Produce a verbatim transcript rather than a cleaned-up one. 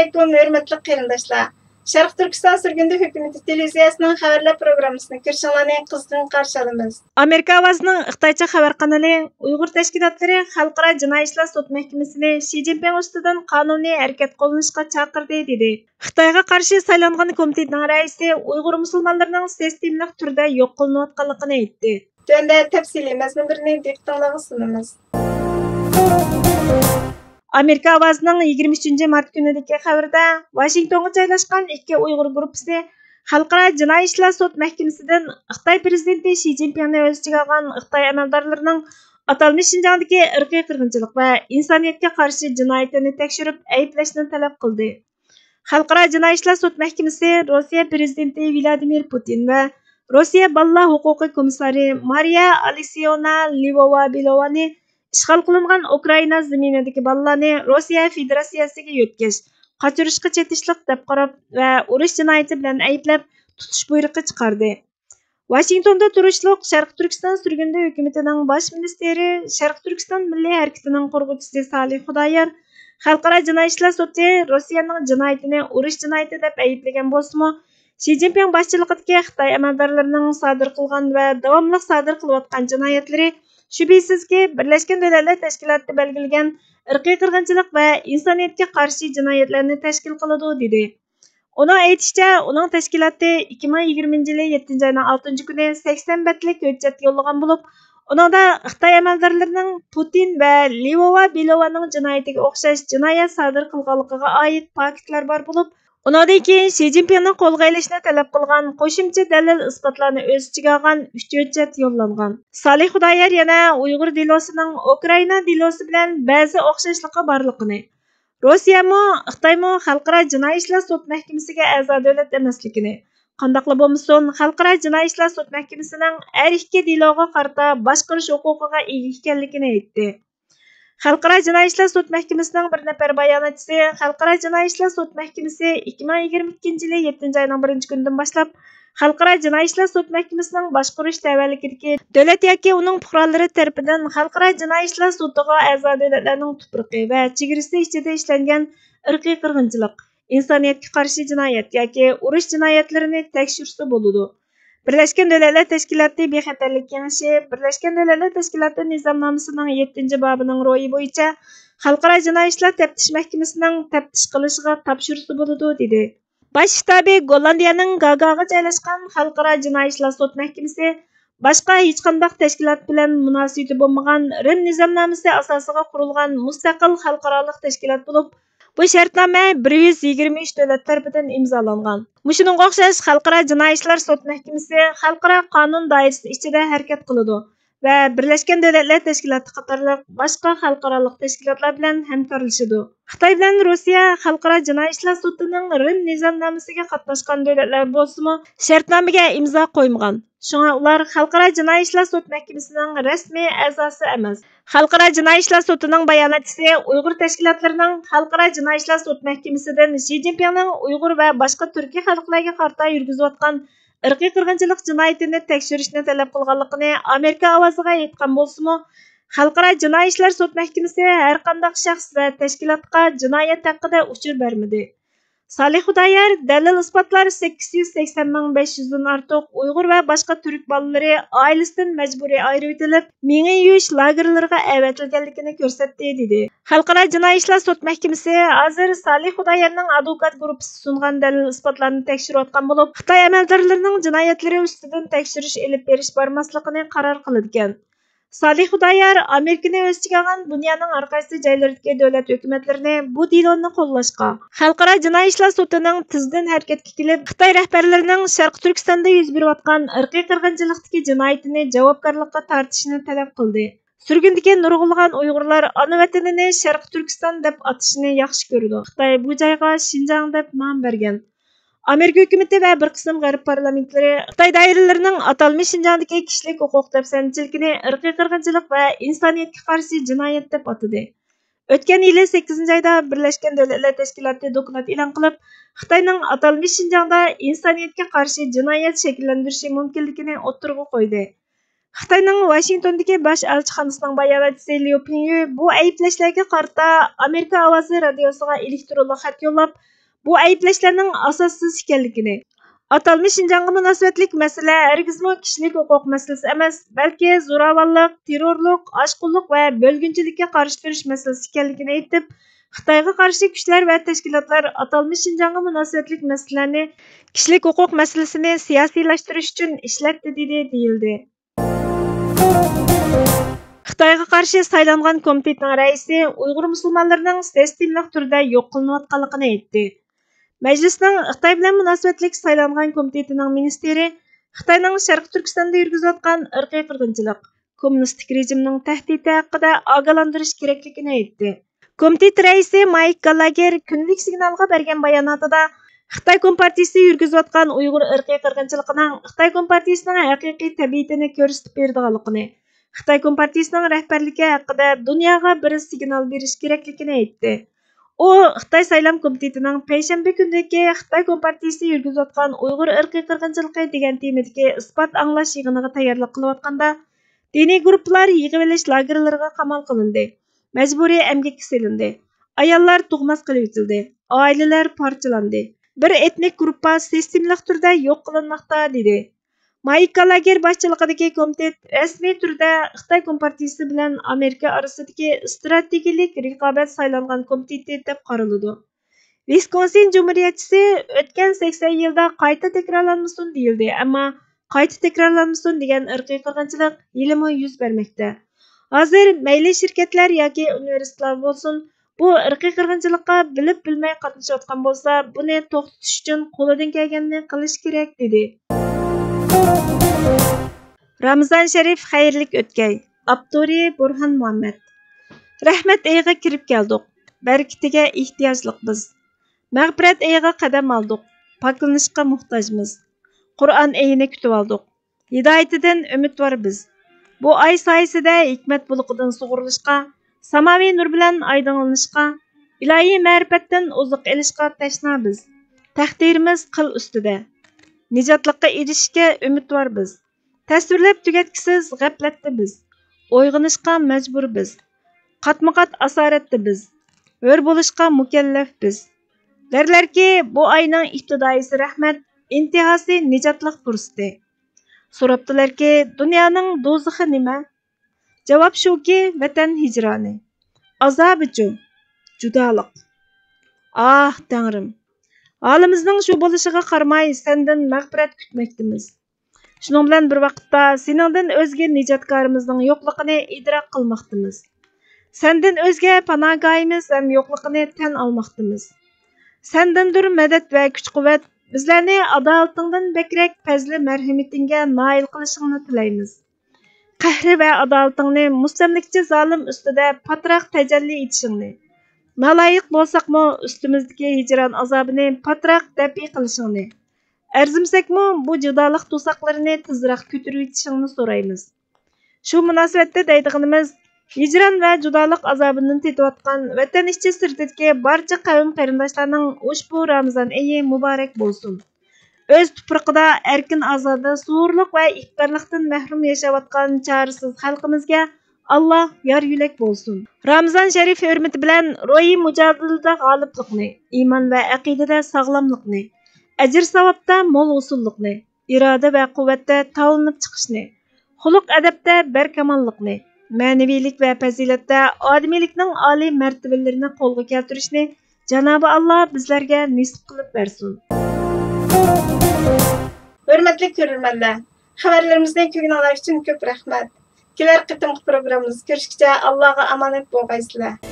ئەلەيكۇم، ھۆرمەتلىك قېرىنداشلار! شەرقىي تۈركىستان سۈرگۈندە ھۆكۈمىتى تېلېۋىزىيەسىنىڭ خەۋەرلەر پروگراممىسىنى كۆرۈشۈڭلارنى قىزغىن قارشى ئالىمىز. ئامېرىكا ئاۋازىنىڭ خىتايچە خەۋەر قانىلى ئۇيغۇر تەشكىلاتلىرى خەلقئارا جىنايى ئىشلار سوت مەھكىمىسىنى شى جىنپىڭ ئۈستىدىن قانۇنىي ھەرىكەت قوللىنىشقا چاقىردى، دېدى. خىتايغا قارشى سايلانغان كومىتېتنىڭ رەئىسى ئۇيغۇر مۇسۇلمانلىرىنىڭ سىستېمىلىق تۈردە يوق قىلىنىۋاتقانلىقىنى ئېيتتى. تۆۋەندە تەپسىلىي مەزمۇنلىرىنى دىققىتىڭلارغا سۇنىمىز. ئامېرىكا ئاۋازىنىڭ يىگىرمە ئۈچىنچى مارت كۈنىدىكى خەۋىرىدە، ۋاشىنگتونغا جايلاشقان ئىككى ئۇيغۇر گۇرۇپپىسى خەلقئارا جىنايى ئىشلار سوت مەھكىمىسىدىن خىتاي پىرېزىدېنتى شى جىنپىڭنى ئۆز ئىچىگە ئالغان خىتاي ئەمەلدارلىرىنىڭ ئاتالمىش شىنجاڭدىكى ئىرقىي قىرغىنچىلىق ۋە ئىنسانىيەتكە قارشى جىنايىتىنى تەكشۈرۈپ ئەيىبلەشنى تەلەپ قىلدى. خەلقئارا جىنايى ئىشلار سوت مەھكىمىسى روسىيە پىرېزىدېنتى ۋلادىمىر پۇتىن ۋە روسىيە بالىلار ھوقۇقى كومىسسارى مارىيا ئالېكسېيېۋنا لىۋوۋا بېلوۋانى ئىشغال قىلىنغان ئۇكرائىنا زېمىنىدىكى بالىلارنى روسىيە فېدېراتسىيەسىگە يۆتكەش، قاچۇرۇشقا چېتىشلىق دەپ قاراپ ۋە ئۇرۇش جىنايىتى بىلەن ئەيىبلەپ، تۇتۇش بۇيرۇقى چىقاردى. ۋاشىنگتوندا تۇرۇشلۇق شەرقىي تۈركىستان سۈرگۈندە ھۆكۈمىتىنىڭ باش مىنىستىرى شەرقىي تۈركىستان مىللىي ھەرىكىتىنىڭ قۇرغۇچىسى سالىھ خۇدايار خەلقئارا جىنايى ئىشلار سوتى روسىيەنىڭ جىنايىتىنى ئۇرۇش جىنايىتى دەپ ئەيىبلىگەن بولسىمۇ، شى جىنپىڭ باشچىلىقىدىكى خىتاي ئەمەلدارلىرىنىڭ سادىر قىلغان ۋە داۋاملىق سادىر قىلىۋاتقان جىنايەتلىرى شۈبھىسىزكى، بىرلەشكەن دۆلەتلەر تەشكىلاتى بەلگىلىگەن ئىرقىي قىرغىنچىلىق ۋە ئىنسانىيەتكە قارشى جىنايەتلەرنى تەشكىل قىلىدۇ، دېدى. ئۇنىڭ ئېيتىشىچە، ئۇنىڭ تەشكىلاتى ئىككى مىڭ يىگىرمىنچى يىلى يەتتىنچى ئاينىڭ ئالتىنچى كۈنى سەكسەن بەتلىك ھۆججەت يوللىغان بولۇپ، ئۇنىڭدا خىتاي ئەمەلدارلىرىنىڭ پۇتىن ۋە لىۋوۋا بېلوۋانىڭ جىنايىتىگە ئوخشاش جىنايەت سادىر قىلغانلىقىغا ئائىت پاكىتلار بار بولۇپ، ئۇنىڭدىن كېيىن شى جىنپىڭنىڭ قولغا ئېلىشنى تەلەپ قىلغان قوشۇمچە دەلىل ئىسپاتلارنى ئۆز ئىچىگە ئالغان ئۈچ ھۆججەت يوللانغان. سالىھ خۇدايار يەنە ئۇيغۇر دېلوسىنىڭ ئۇكرائىنا دېلوسى بىلەن بەزى ئوخشاشلىقى بارلىقىنى، روسىيەمۇ، خىتايمۇ خەلقئارا جىنايى ئىشلار سوت مەھكىمىسىگە ئەزا دۆلەت ئەمەسلىكىنى، قانداقلا بولمىسۇن، خەلقئارا جىنايى ئىشلار سوت مەھكىمىسىنىڭ ھەر ئىككى دېلوغا قارىتا باشقۇرۇش ھوقۇقىغا ئىگە ئىكەنلىكىنى ئېيتتى. خەلقئارا جىنايى ئىشلار سوت مەھكىمىسىنىڭ بىر نەپەر باياناتچىسى خەلقئارا جىنايى ئىشلار سوت مەھكىمىسى ئىككى مىڭ يىگىرمە ئىككىنچى يىلى يەتتىنچى ئاينىڭ بىرىنچى كۈنىدىن باشلاپ خەلقئارا جىنايى ئىشلار سوت مەھكىمىسىنىڭ باشقۇرۇش تەۋەلىكىدىكى دۆلەت ياكى ئۇنىڭ پۇقرالىرى تەرىپىدىن خەلقئارا جىنايى ئىشلار سوتىغا ئەزا دۆلەتلەرنىڭ تۇپرىقى ۋە چېگرىسى ئىچىدە ئىشلەنگەن ئىرقىي قىرغىنچىلىق، ئىنسانىيەتكە قارشى جىنايەت ياكى ئۇرۇش جىنايەتلىرىنى تەكشۈرسە بولىدۇ. بىرلەشكەن دۆلەتلەر تەشكىلاتى بىخەتەرلىك كېڭىشى بىرلەشكەن دۆلەتلەر تەشكىلاتى نىزامنامىسىنىڭ يەتتىنچى بابىنىڭ روھى بويىچە خەلقئارا جىنايى ئىشلار تەپتىش مەھكىمىسىنىڭ تەپتىش قىلىشىغا تاپشۇرسا بولىدۇ، دېدى. باش شتابى گوللاندىيەنىڭ گاگاغا جايلاشقان خەلقئارا جىنايى ئىشلار سوت مەھكىمىسى باشقا ھېچقانداق تەشكىلات بىلەن مۇناسىۋىتى بولمىغان رىم نىزامنامىسى ئاساسىغا قۇرۇلغان مۇستەقىل خەلقئارالىق تەشكىلات بولۇپ، بۇ شەرتنامە بىر يۈز يىگىرمە ئۈچ دۆلەت تەرىپىدىن ئىمزالانغان. مۇشۇنىڭغا ئوخشاش خەلقئارا جىنايى ئىشلار سوت مەھكىمىسى خەلقئارا قانۇن دائىرىسى ئىچىدە ھەرىكەت قىلىدۇ ۋە بىرلەشكەن دۆلەتلەر تەشكىلاتى قاتارلىق باشقا خەلقئارالىق تەشكىلاتلار بىلەن ھەمكارلىشىدۇ. خىتاي بىلەن روسىيە خەلقئارا جىنايى ئىشلار سوتىنىڭ رىم نىزامنامىسىگە قاتناشقان دۆلەتلەر بولسىمۇ، شەرتنامىگە ئىمزا قويمىغان. شۇڭا ئۇلار خەلقئارا جىنايى ئىشلار سوت مەھكىمىسىنىڭ رەسمىي ئەزاسى ئەمەس. خەلقئارا جىنايى ئىشلار سوتىنىڭ باياناتچىسى ئۇيغۇر تەشكىلاتلىرىنىڭ خەلقئارا جىنايى ئىشلار سوت مەھكىمىسىدىن شى جىنپىڭنىڭ ئۇيغۇر ۋە باشقا تۈركىي خەلقلەرگە قارىتا يۈرگۈزۈۋاتقان ئىرقىي قىرغىنچىلىق جىنايىتىنى تەكشۈرۈشنى تەلەپ قىلغانلىقىنى ئامېرىكا ئاۋازىغا ئېيتقان بولسىمۇ، خەلقئارا جىنايى ئىشلار سوت مەھكىمىسى ھەرقانداق شەخس ۋە تەشكىلاتقا جىنايەت ھەققىدە ئۇچۇر بەرمىدى. سالىھ خۇدايار دەلىل-ئىسپاتلار سەككىز يۈز سەكسەن مىڭ بەش يۈزدىن ئارتۇق ئۇيغۇر ۋە باشقا تۈرك بالىلىرى ئائىلىسىدىن مەجبۇرىي ئايرىۋېتىلىپ، مېڭە يۇيۇش لاگېرلىرىغا ئەۋەتىلگەنلىكىنى كۆرسەتتى، دېدى. خەلقئارا جىنايى ئىشلار سوت مەھكىمىسى ھازىر سالىھ خۇدايارنىڭ ئادۋوكات گۇرۇپپىسى سۇنغان دەلىل-ئىسپاتلارنى تەكشۈرۈۋاتقان بولۇپ، خىتاي ئەمەلدارلىرىنىڭ جىنايەتلىرى ئۈستىدىن تەكشۈرۈش ئېلىپ بېرىش بارماسلىقىنى قارار قىلىدىكەن. سالىھ خۇدايار ئامېرىكىنى ئۆز ئىچىگە ئالغان دۇنيانىڭ ھەرقايسى جايلىرىدىكى دۆلەت ھۆكۈمەتلىرىنى بۇ دېلونى قوللاشقا، خەلقئارا جىنايى ئىشلار سوتىنىڭ تېزدىن ھەرىكەتكە كېلىپ، خىتاي رەھبەرلىرىنىڭ شەرقىي تۈركىستاندا يۈز بېرىۋاتقان ئىرقىي قىرغىنچىلىقتىكى جىنايىتىنى جاۋابكارلىققا تارتىشىنى تەلەپ قىلدى. سۈرگۈندىكى نۇرغۇنلىغان ئۇيغۇرلار ئانا ۋەتىنىنى شەرقىي تۈركىستان دەپ ئاتىشىنى ياخشى كۆرىدۇ. خىتاي بۇ جايغا شىنجاڭ دەپ نام بەرگەن. ئامېرىكا ھۆكۈمىتى ۋە بىر قىسىم غەرب پارلامېنتلىرى خىتاي دائىرىلىرىنىڭ ئاتالمىش شىنجاڭدىكى كىشىلىك ھوقۇق دەپسەندىچىلىكىنى ئىرقىي قىرغىنچىلىق ۋە ئىنسانىيەتكە قارشى جىنايەت دەپ ئاتىدى. ئۆتكەن يىلى سەككىزىنچى ئايدا بىرلەشكەن دۆلەتلەر تەشكىلاتى دوكلات ئېلان قىلىپ، خىتاينىڭ ئاتالمىش شىنجاڭدا ئىنسانىيەتكە قارشى جىنايەت شەكىللەندۈرۈشى مۇمكىنلىكىنى ئوتتۇرىغا قويدى. خىتاينىڭ ۋاشىنگتوندىكى باش ئەلچىخانىسىنىڭ باياناتچىسى ليۇ پىڭيۈ بۇ ئەيىبلەشلەرگە قارىتا ئامېرىكا ئاۋازى رادىيوسىغا ئېلېكترونلۇق خەت يوللاپ، بۇ ئەيىبلەشلەرنىڭ ئاساسسىز ئىكەنلىكىنى، ئاتالمىش شىنجاڭغا مۇناسىۋەتلىك مەسىلە ھەرگىزمۇ كىشىلىك ھوقۇق مەسىلىسى ئەمەس، بەلكى زوراۋانلىق، تېررورلۇق، ئاشقۇنلۇق ۋە بۆلگۈنچىلىككە قارشى تۇرۇش مەسىلىسى ئىكەنلىكىنى ئېيتىپ، خىتايغا قارشى كۈچلەر ۋە تەشكىلاتلار ئاتالمىش شىنجاڭغا مۇناسىۋەتلىك مەسىلىلەرنى كىشىلىك ھوقۇق مەسىلىسىنى سىياسىيلاشتۇرۇش ئۈچۈن ئىشلەتتى، دېدى، دېيىلدى. خىتايغا قارشى سايلانغان كومىتېتنىڭ رەئىسى ئۇيغۇر مۇسۇلمانلىرىنىڭ سىستېمىلىق تۈردە يوق قىلىنىۋاتقانلىقىنى ئېيتتى. مەجلىسنىڭ خىتاي بىلەن مۇناسىۋەتلىك سايلانغان كومىتېتىنىڭ مىنىستىرى خىتاينىڭ شەرقىي تۈركىستاندا يۈرگۈزۈۋاتقان ئىرقىي قىرغىنچىلىق، كوممۇنىستىك رېجىمنىڭ تەھدىتى ھەققىدە ئاگاھلاندۇرۇش كېرەكلىكىنى ئېيتتى. كومىتېت رەئىسى مايك گالاگېر كۈندىلىك سىگنالغا بەرگەن باياناتىدا، خىتاي كومپارتىيىسى يۈرگۈزۈۋاتقان ئۇيغۇر ئىرقىي قىرغىنچىلىقىنىڭ خىتاي كومپارتىيىسىنىڭ ھەقىقىي تەبىئىتىنى كۆرسىتىپ بېرىدىغانلىقىنى، خىتاي كومپارتىيىسىنىڭ رەھبەرلىكى ھەققىدە دۇنياغا بىر سىگنال بېرىش كېرەكلىكىنى ئېيتتى. ئۇ خىتاي سايلام كومىتېتىنىڭ پەيشەنبە كۈنىدىكى خىتاي كومپارتىيىسى يۈرگۈزۈۋاتقان ئۇيغۇر ئىرقىي قىرغىنچىلىقى دېگەن تېمىدىكى ئىسپات ئاڭلاش يىغىنىغا تەييارلىق قىلىۋاتقاندا، دىنىي گۇرۇپپىلار يىغىۋېلىش لاگېرلىرىغا قامال قىلىندى، مەجبۇرىي ئەمگەككە سېلىندى، ئاياللار تۇغماس قىلىۋېتىلدى، ئائىلىلەر پارچىلاندى، بىر ئېتنىك گۇرۇپپا سىستېمىلىق تۈردە يوق قىلىنماقتا، دېدى. مايك گالاگېر باشچىلىقىدىكى كومىتېت رەسمىي تۈردە خىتاي كومپارتىيىسى بىلەن ئامېرىكا ئارىسىدىكى ئىستراتېگىيىلىك رىقابەت سايلانغان كومىتېتى دەپ قارىلىدۇ. ۋىسكونسىن جۇمھۇرىيەتچىسى ئۆتكەن سەكسەن يىلدا قايتا تەكرارلانمىسۇن دېيىلدى، ئەمما قايتا تەكرارلانمىسۇن دېگەن ئىرقىي قىرغىنچىلىق ھېلىمۇ يۈز بەرمەكتە. ھازىر مەيلى شىركەتلەر ياكى ئۇنىۋېرسىتېتلار بولسۇن، بۇ ئىرقىي قىرغىنچىلىققا بىلىپ بىلمەي قاتنىشىۋاتقان بولسا، بۇنى توختىتىش ئۈچۈن قولىدىن كەلگەننى قىلىش كېرەك، دېدى. رامىزان شەرىپ خەيرلىك ئۆتكەي. ئاپتورى بۇرھان مۇھەممەد. رەھمەت ئېيىغا كىرىپ كەلدۇق. بەرىكىتىگە ئېھتىياجلىق بىز. مەغپىرەت ئېيىغا قەدەم ئالدۇق. پاكلىنىشقا موھتاجمىز. قۇرئان ئېيىنى كۈتۈۋالدۇق. ھىدايىتىدىن ئۈمىدۋار بىز. بۇ ئاي سايىسىدە ھېكمەت بۇلىقىدىن سۇغۇرۇلۇشقا، ساماۋى نۇر بىلەن ئايدىڭلىنىشقا، ئىلاھىي مەرىپەتتىن ئوزۇق ئېلىشقا تەشنا بىز. تەقدىرىمىز قىل ئۈستىدە. نىجاتلىققا ئېرىشىشكە ئۈمىدۋار بىز. تەسۋىرلەپ تۈگەتكۈسىز غەپلەتتە بىز. ئويغىنىشقا مەجبۇر بىز. قاتمۇقات ئاسارەتتە بىز. ھۆر بولۇشقا مۇكەللەپ بىز. دەرلەركى، بۇ ئاينىڭ ئىپتىدائىيسى رەھمەت، ئىنتىھاسى نىجاتلىق پۇرسىتى. سوراپتىلەركى، دۇنيانىڭ دوزىخى نېمە؟ جاۋاب شۇكى، ۋەتەن ھىجرانى. ئازابىچۇ؟ جۇدالىق. ئاھ، تەڭرىم! ھالىمىزنىڭ شۇ بولۇشىغا قارىماي، سەندىن مەغپىرەت كۈتمەكتىمىز. شۇنىڭ بىلەن بىر ۋاقىتتا، سېنىڭدىن ئۆزگە نىجاتكارىمىزنىڭ يوقلۇقىنى ئىدراك قىلماقتىمىز. سەندىن ئۆزگە پاناھگاھىمىز ھەم يوقلۇقىنى تەن ئالماقتىمىز. سەندىندۇر مەدەت ۋە كۈچ-قۇۋۋەت، بىزلەرنى ئادالىتىڭدىن بەكرەك پەزلى مەرھىمىتىڭگە نائىل قىلىشىڭنى تىلەيمىز. قەھرى ۋە ئادالىتىڭنى مۇستەملىكىچى زالىم ئۈستىدە پاتراق تەجەللى ئېتىشىڭنى، نالايىق بولساقمۇ ئۈستىمىزدىكى ھىجران ئازابىنى پاتراق دەپئى قىلىشىڭنى، ئەرزىمىسەكمۇ بۇ جۇدالىق توساقلىرىنى تېزراق كۆتۈرۈۋېتىشىڭنى سورايمىز. شۇ مۇناسىۋەتتە دەيدىغىنىمىز، ھىجران ۋە جۇدالىق ئازابىدىن تېتىۋاتقان ۋەتەن ئىچى سىرتىدىكى بارچە قەۋم قېرىنداشلارنىڭ ئۇشبۇ رامىزان ئېيى مۇبارەك بولسۇن. ئۆز تۇپرىقىدا ئەركىن-ئازادە سۇغۇرلۇق ۋە ئىپتارلىقتىن مەھرۇم ياشاۋاتقان چارىسىز خەلقىمىزگە ئاللا يار-يۆلەك بولسۇن. رامىزان شەرىپ ھۆرمىتى بىلەن روھىي مۇجادىلىدە غالىبلىقنى، ئىمان ۋە ئەقىدىدە ساغلاملىقنى، ئەجىر-ساۋابتا مول ھوسۇللۇقنى، ئىرادە ۋە قۇۋۋەتتە تاۋلىنىپ چىقىشنى، خۇلق-ئەدەپتە بەركاماللىقنى، مەنىۋىلىك ۋە پەزىلەتتە ئادىمىيلىكنىڭ ئالىي مەرتىۋىلىرىنى قولغا كەلتۈرۈشنى جانابى ئاللا بىزلەرگە نېسىپ قىلىپ بەرسۇن. ھۆرمەتلىك كۆرۈرمەنلەر، خەۋەرلىرىمىزنى كۆرگىنىڭلار ئۈچۈن كۆپ رەھمەت. كېلەر قېتىمقى پروگراممىمىزدا كۆرۈشكىچە ئاللاغا ئامانەت بولغايسىلەر.